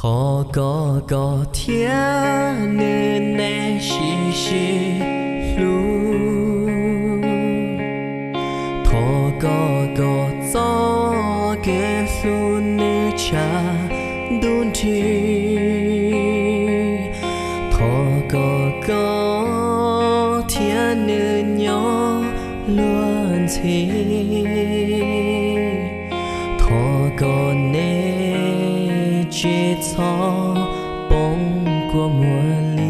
Thov koj, koj thiab nws nej sib sib hlub. Thov koj, koj txoj kev hlub nws tshav ntuj nrig. Thov koj, koj thiab nws nyob luag ntxhi. Thov koj nej tsis txhob poob kua muag li.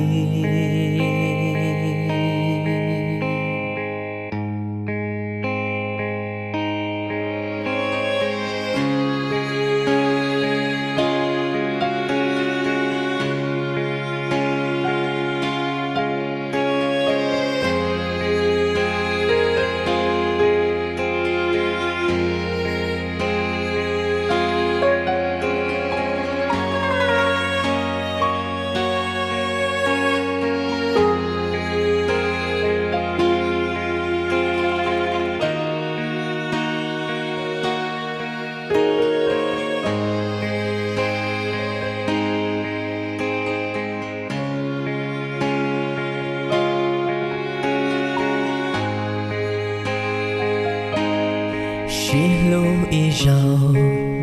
Sib hlub ib zaug,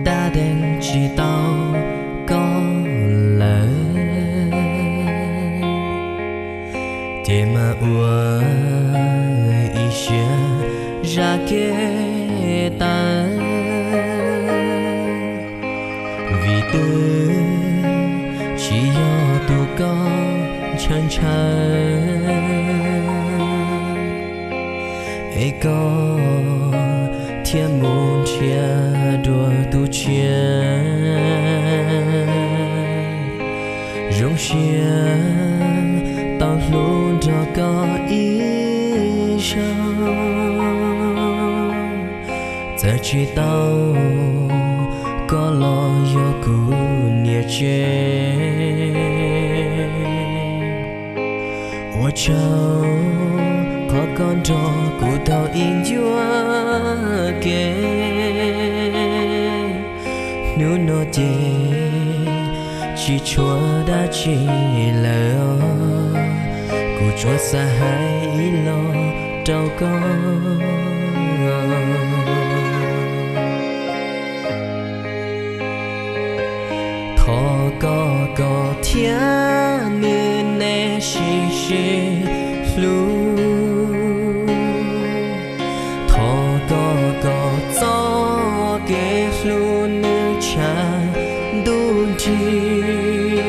dab dees tsis tau koj lawm, ces mas ua ib siab zaj kev tawv, vim twb tsis yog tus koj ntshaw ntshaw. Es koj thiaj mus nrhiav dua tus tshiab, zoo siab tau hlub nrog koj ib zaug. Txawm tsis tau koj los yog kuv niam tsev, ua tsaug qhov koj nrog kuv taug ib ncua kev. Hnub no ces tsis tshuav dab tsi lawm, kuv tsuas xav hais ib los rau koj. Thov koj, koj thiab nws nej sib sib hlub. Thov koj, koj txoj kev hlub nws tshav ntuj nrig.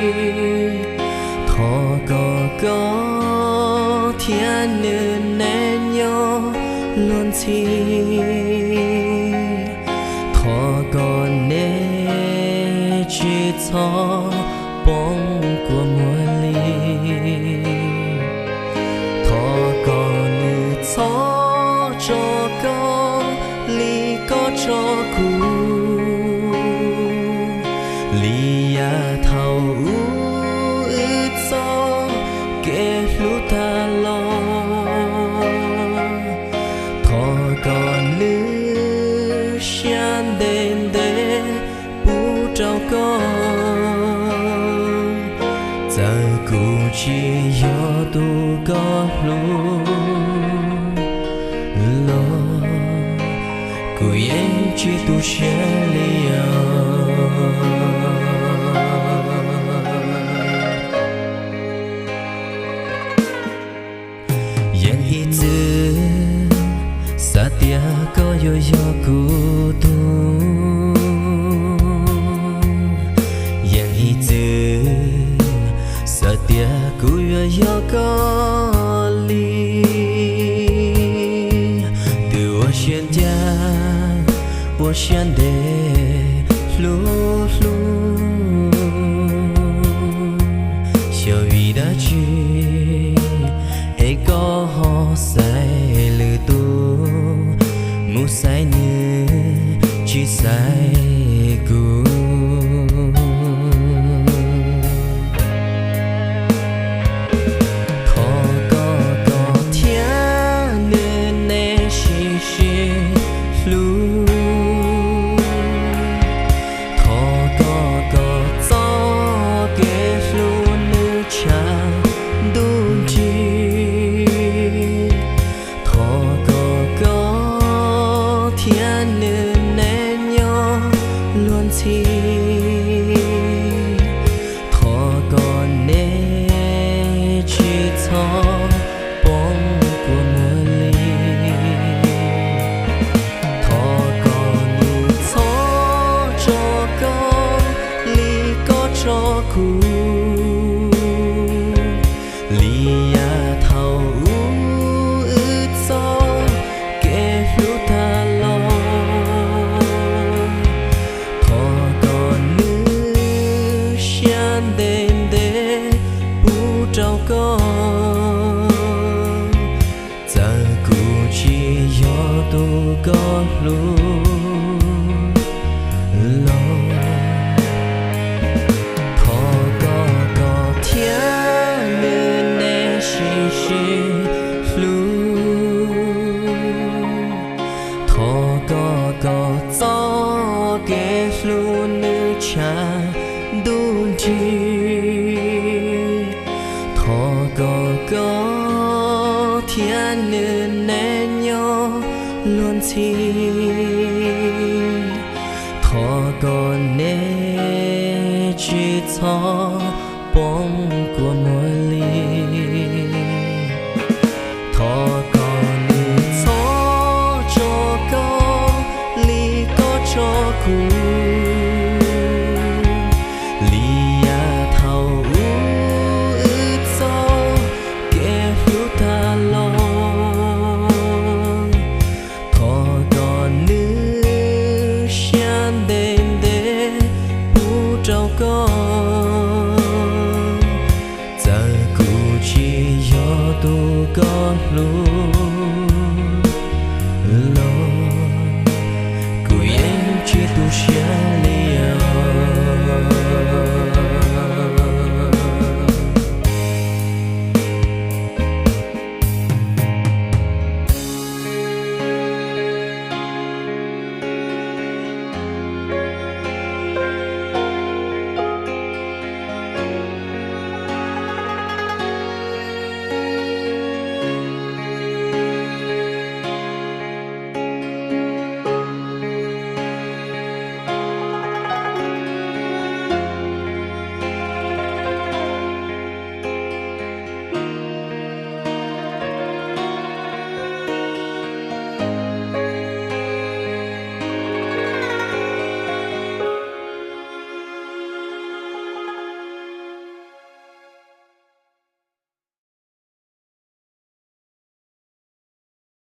Thov koj, koj thiab nws nej nyob luag ntxhi. Thov koj nej tsis txhob poob kua muag li. Thov kom nws txhob tso koj li koj tso kuv, li yav thaum ub wb txoj kev hlub tag los. Thov kom nws siab ntev ntev pub rau koj, txawm kuv tsis yog tus koj hlub los kuv yeej tsis tu siab li os. Yeej ib txwm xav tias koj yuav yog kuv tug, yeej ib txwm xav tias kuv yuav yog koj li. Twb ua siab ncaj ua siab ntev hlub hlub, xyov vim dab tsi es koj ho xaiv lwm tus, mus xaiv nws tsis xaiv kuv. Thov koj, koj thiab nws nej sib sib hlub. Thov koj, koj txoj ntxhi. Thov kom neb tsis txhob poob kua muag li. Thov kom nws txhob tso koj li koj tso kuv. Li yav thaum ub wb txoj kev hlub tag los, thov kom nws siab ntev ntev pub rau koj. Txawm kuv tsis yog tus koj hlub los, thov kom koj thiab nws nej sib sib hlub. Thov kom koj txoj kev hlub nws tshav ntuj nrig. Thov kom koj thiab nws nej nyob luag ntxhi. Thov kom neb tsis txhob poob kua muag li. Thov kom nws txhob tso koj li koj tso kuv. Li yav thaum ub wb txoj kev hlub tag los, thov kom nws siab ntev ntev pub rau koj. Txawm kuv tsis yog tus koj hlub los, kuv yeej tsis tu siab